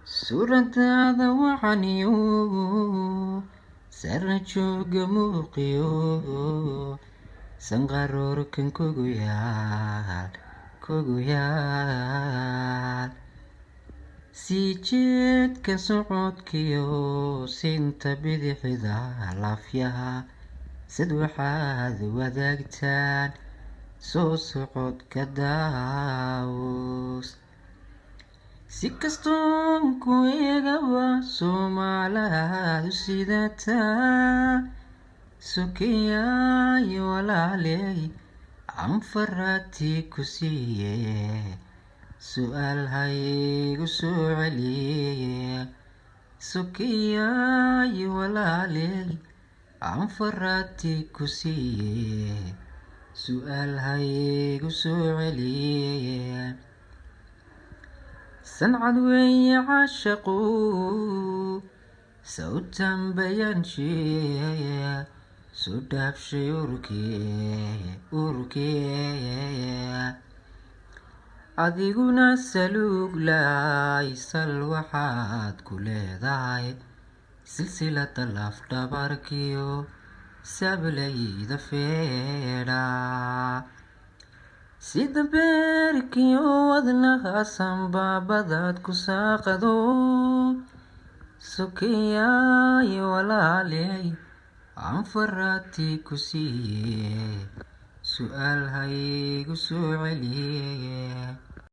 Suuradaada wacaniyo sara jooga muuqiyo sanqaroorkan kugu yaal, kugu yaal. Sii jeedka socodkiyo sinta bidixda laafyaha, sid waxaad wadaagtaan soo socodka daawus. Si kastoon ku eegaba Soomaalaad u sidataa, sokeyaay walaaley anfaraati ku siiye, su'aal haygu soo celiye. Sokeyaay walaaley anfaraati ku siiye, su'aal haygu soo celiye. Sancad weeye caashaqu sawtan bayaanshe, soo dhaafshay urkee urkee. Adiguna saluug laay sal waxaad ku leedahay silsilada laf dhabarkiyo sablayda feedha, sida beerkiyo wadnaha sanbaabadaad ku saaqado. Sokeyaay walaaley anfaraati ku siiye, su'aal haygu soo celiye.